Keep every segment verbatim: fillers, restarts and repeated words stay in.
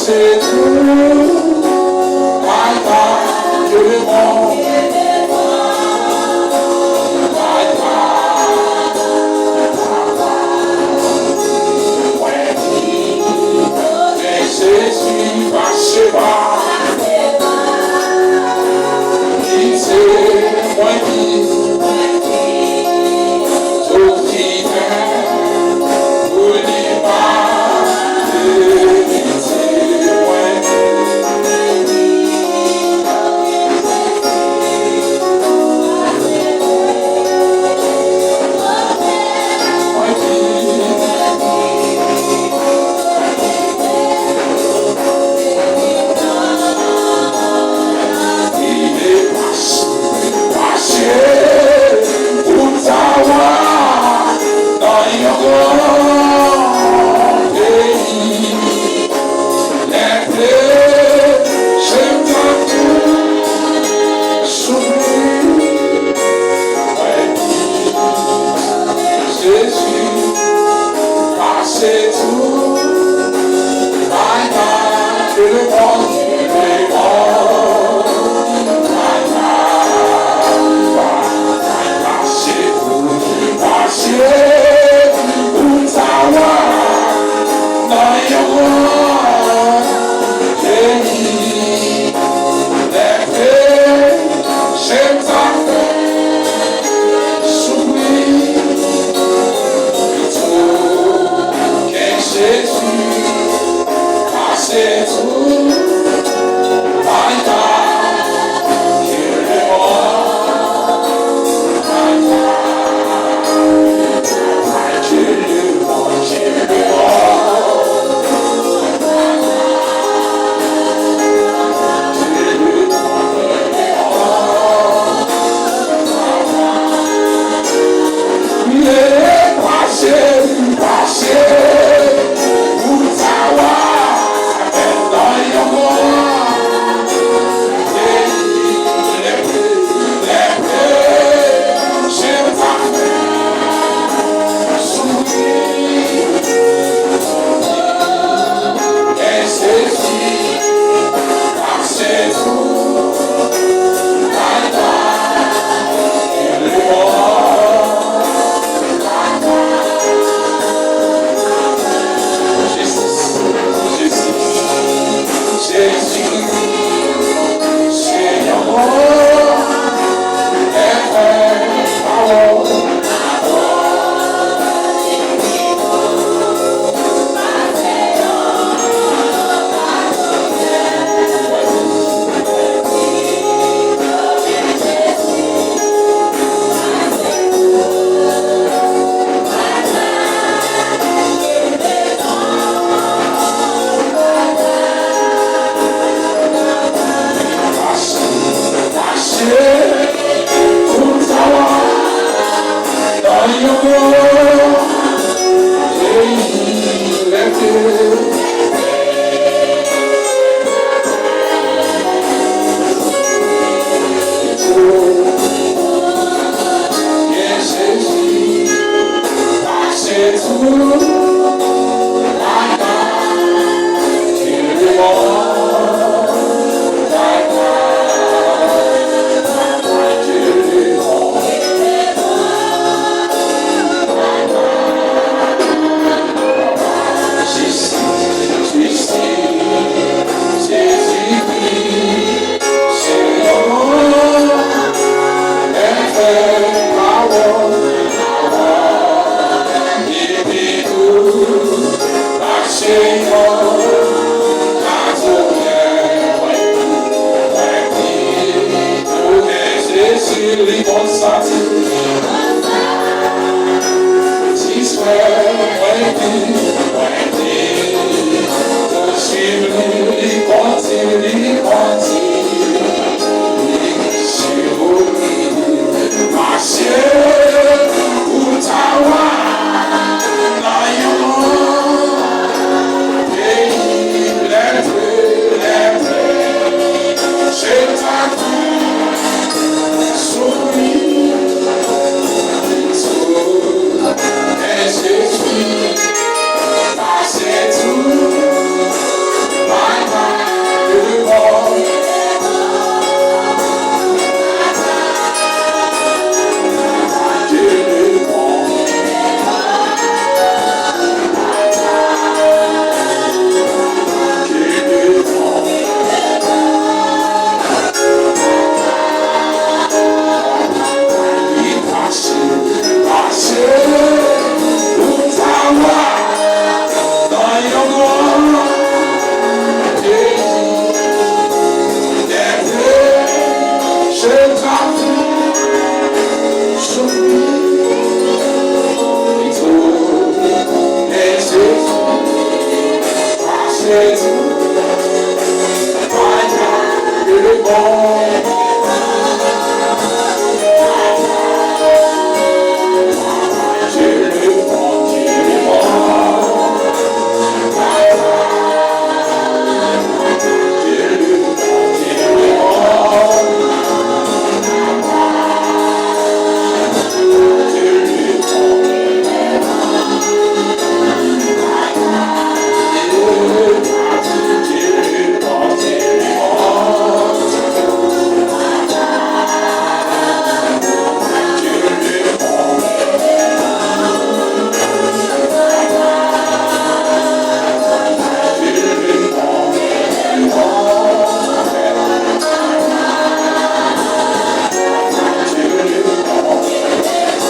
C'est tout, my God, que le monde, my God, mwen di, men Jezi pase pa, li se mwen ki, tout ki fè, pou li pa, Jezi pase tou, my God, ke le monde, ke le monde, my God, pase pou li, pase pou ta wa nan yon gran peyi. Leve, Jezi, soufri, tou, ke Jezi pase tou, my God, ke le monde, my God, ke le monde, ke le monde. Jezi, Jezi, Senyè, leve pawòl. Li konn santi. Disfè mwen di, mwen di, pou swiv li, li konn di, li konn di, li swiv li. Mache pou ta wa nan yon peyi leve, leve, se ta soufri. L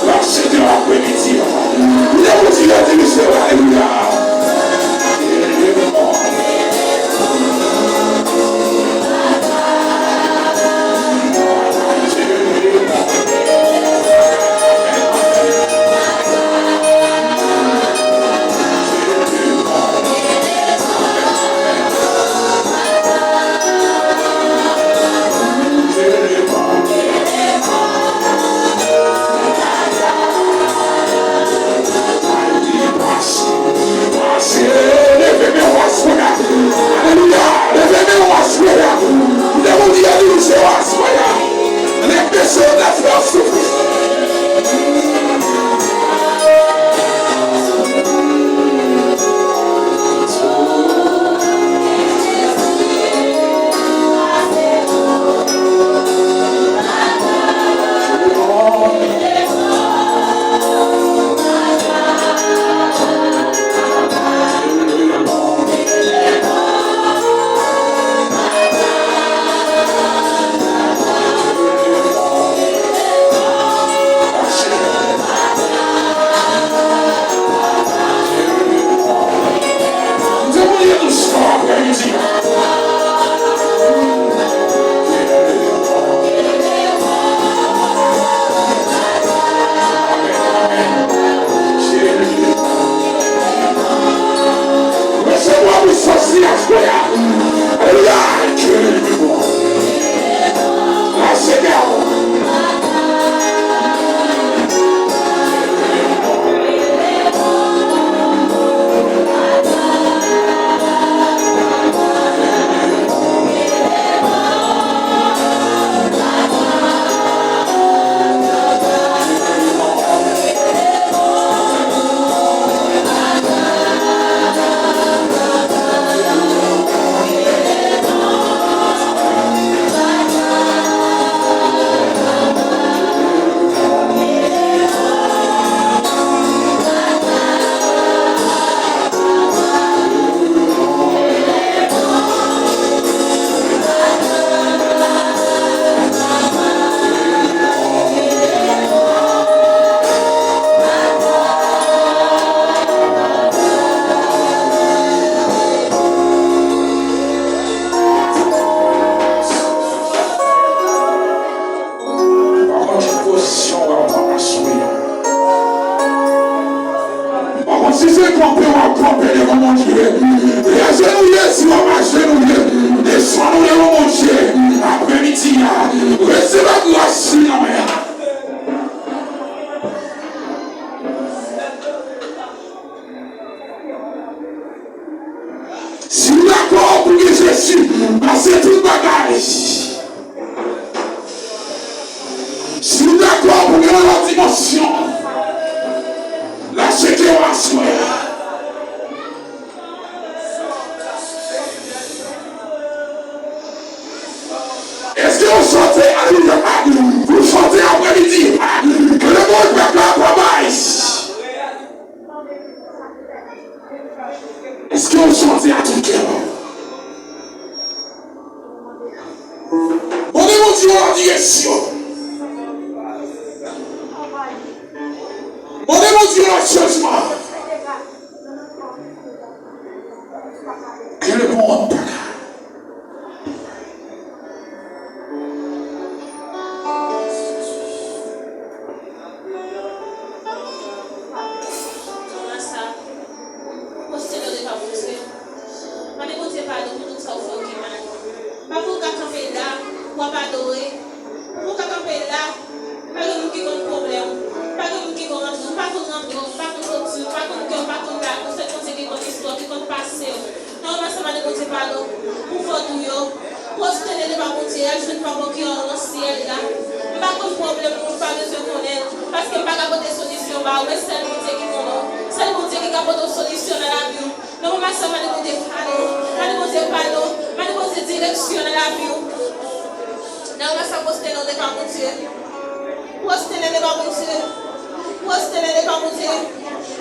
ap chante apremidi a. Lè Bondye a dirije w, alelouya. Leve men w aswè a. Alelouya. Leve men w aswè a. Lè Bondye a dirije w aswè a. Lè peche w te fè w soufri. Resevwa pisans li aswè a. Alelouya. Lase kè w. Pa konn ki pozisyon w ap pran aswè a. Pa konn si se kanpe w ap kanpe devan Bondye. Ajenouye si w ap ajenouye. Desann ou devan Bondye. Apremidi a, resevwa gras li nan men. Si w dakò pou gen Jezi, pase tout bagay. Si w dakò pou gen yon lòt dimansyon, lase kè w aswè a. Èske w chante, alelouya, pou chante apremidi? Ke le bon pèp la travay. Èske w chante ak tout kè w? Mande Bondye yon lòt direksyon. Mande Bondye yon lòt chanjman. Ke le bon pèp la. Te padon pou tout sa w fè w ki mal. Pa pou w ka kanpe la, w ap adore. Pou w ka kanpe la, pa gen moun ki konn pwoblèm ou. Pa gen moun ki konn rantre w. Pa konn rantre w, pa konn soti w, pa konn kè w, pa konn lavi w. Se Bondye ki konn istwa w, ki konn pase w. Nan moman sa, mande Bondye padon pou fòt ou yo. Pwostène devan Bondye, al jwenn papa w ki anwo nan syèl la. M pa konn pwoblèm ou, ou pa bezwen konnen l, paske m pa ka pote solisyon ba ou, men sèl Bondye ki konnen w. Sèl Bondye ki ka pote w solisyon nan lavi w. Nan moman sa, mande Bondye padon, mande Bondye padon, mande Bondye direksyon nan lavi w. Nan moman sa, pwostène w devan Bondye. Pwostène devan Bondye. Pwostène devan Bondye.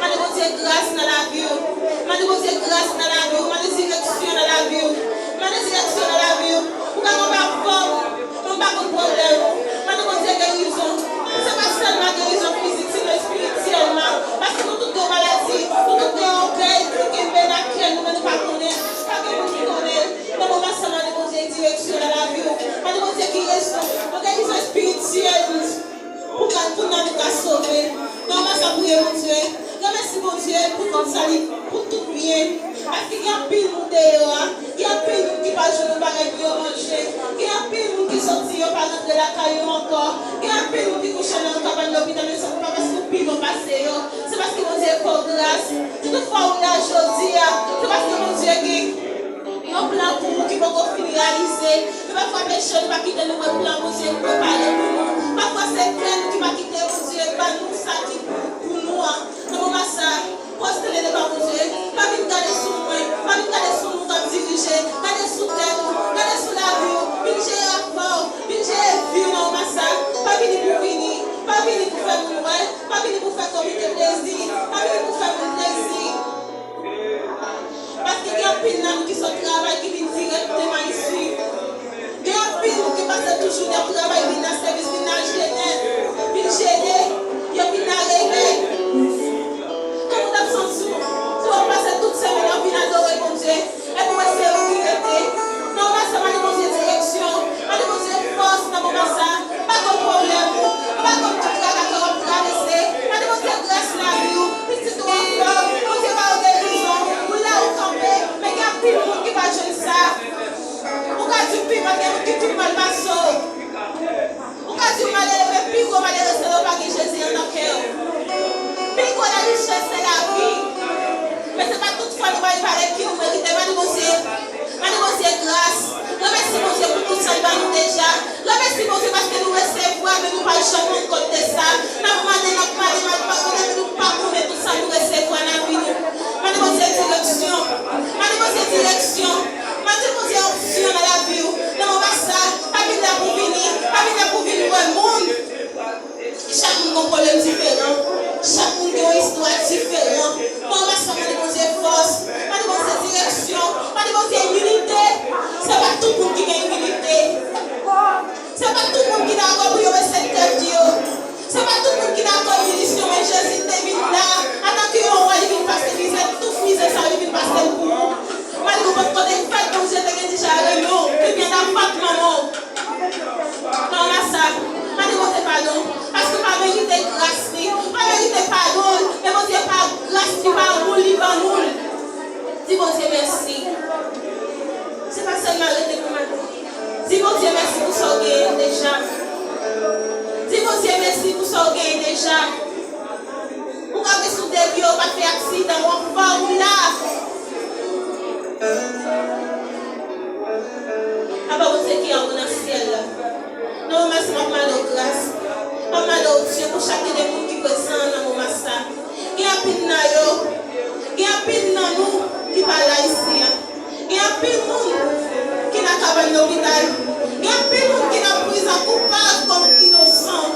Mande Bondye gras nan lavi w. Mande Bondye gras nan lavi w. Mande direksyon nan lavi w. Mande direksyon nan lavi w. Ou ka konn pa fòm, men w pa konn pwoblèm ou. Mande Bondye gerizon. Se pa sèlman gerizon fizik, sinon espirityèlman. Paske nou tout gen maladi, nou tout gen ògèy ki kenbe nan kè nou, men nou pa konnen. Pa gen moun ki konnen. Nan moman sa, mande Bondye direksyon nan lavi w. Mande Bondye gerizon, yon gerizon espirityèl pou ka, pou nanm ou ka sove. Nan moman sa, priye Bondye. Remèsye Bondye pou tout sa li, pou tout byen. Paske gen anpil moun deyò a. Gen anpil moun ki pa jwenn yon bagay pou yo manje. Gen anpil moun ki soti, yo pa rantre lakay yo ankò. Gen anpil moun ki kouche nan yon kabann lopital, men se pa paske w pi bon pase yo. Se paske Bondye fè w gras. Si toutfwa ou la jodi a, se paske Bondye gen yon plan pou ou ki poko fin reyalize. Men pafwa peche nou pa kite nou wè plan Bondye prepare pou nou. Pafwa se kè nou ki pa kite Bondye ban nou sa ki pou, pou nou an. Nan moman sa, pwostène devan Bondye. Pa vin gade sou mwen, pa vin gade sou moun k ap dirije. Gade sou tèt ou, gade sou lavi w. Vin jere afè w, vin jere vi w nan moman sa. Pa vini pou vini, pa vini pou fè moun wè, pa vini pou fè komite plezi, pa vini pou fè moun plezi. Paske gen anpil nan nou ki sot travay ki vin dirèkteman isi. Gen anpil moun ki pase tout jounen ap travay, vin nan sèvis, vin nan jene, vin jene, yo vin nan revèy. Kòman w t ap santi w si w ap pase tout semèn w ap vin adore Bondye, epi w wè se ou ki rete? Nan moman sa, mande Bondye direksyon, mande Bondye fòs nan moman sa. Pa konn pwoblèm ou, pa konn tout traka ke w ap travèse. Mande Bondye gras lavi w, pitit ou anfòm, Bondye ba w gerizon, ou la ou kanpe, men gen anpil moun ki pa jwenn sa. Ou ka di w pi mal, gen moun ki di w mal pase w. Ou ka di w malere, men pi gwo malere se lè w pa gen Jezi anndan kè w. Pi gwo larichès se lavi. Men se pa tout fwa nou bay valè ki nou merite. Mande Bondye, mande Bondye gras. Remèsye Bondye pou tout sa l ban nou deja. Remèsye Bondye paske nou resevwa, men nou pa janm rann kont de sa. N ap mande, n ap mande, n ap padone, men nou pa konnen tout sa nou resevwa nan vi nou. Mande Bondye direksyon. Mande Bondye direksyon. Mande Bondye onksyon nan lavi w. Nan moman sa, pa vin la pou vini, pa vin la pou vin wè moun. Chak moun gen yon pwoblèm diferan. Chak moun gen yon istwa diferan. Nan moman sa, mande Bondye fòs. Mande Bondye direksyon. Mande Bondye imilite. Se pa tout moun ki gen imilite. Se pa tout moun ki dakò pou yo bese tèt yo. Se pa tout moun ki dakò milisyon, men Jezi te vin la. Antanke yon wa, li vin pase mizè, tout mizè sa yo, li vin pase l pou ou. Malgre w pa t konnen fèt, Bondye te gen deja renmen w, li gen la fòt manman w. Nan moman sa, mande Bondye padon, paske w pa merite gras li, w pa merite padon l, men Bondye pa gras li, pa amou li ban nou l. Di Bondye mèsi. Se pa sèlman rete pou mande. Di Bondye mèsi pou sa w genyen deja. Di Bondye mèsi pou sa w genyen deja. Ou ka vin sou de pye, ou pa fè aksidan, w anfòm, ou la. Papa Bondye ki anwo nan syèl la. Nan moman sa, m ap mande w gras. M ap mande w pye pou chak de moun ki prezan nan moman sa. Gen anpil nan yo, gen anpil nan nou ki pa la isi a. Gen anpil moun ki nan kabann lopital. Gen anpil moun ki nan prizon koupab kòm inosan.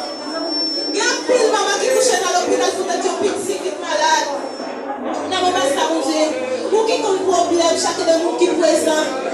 Gen anpil manman ki kouche nan lopital poutèt yon pitit ki malad. Nan moman sa, Bondye, ou ki konn pwoblèm chak de moun ki prezan.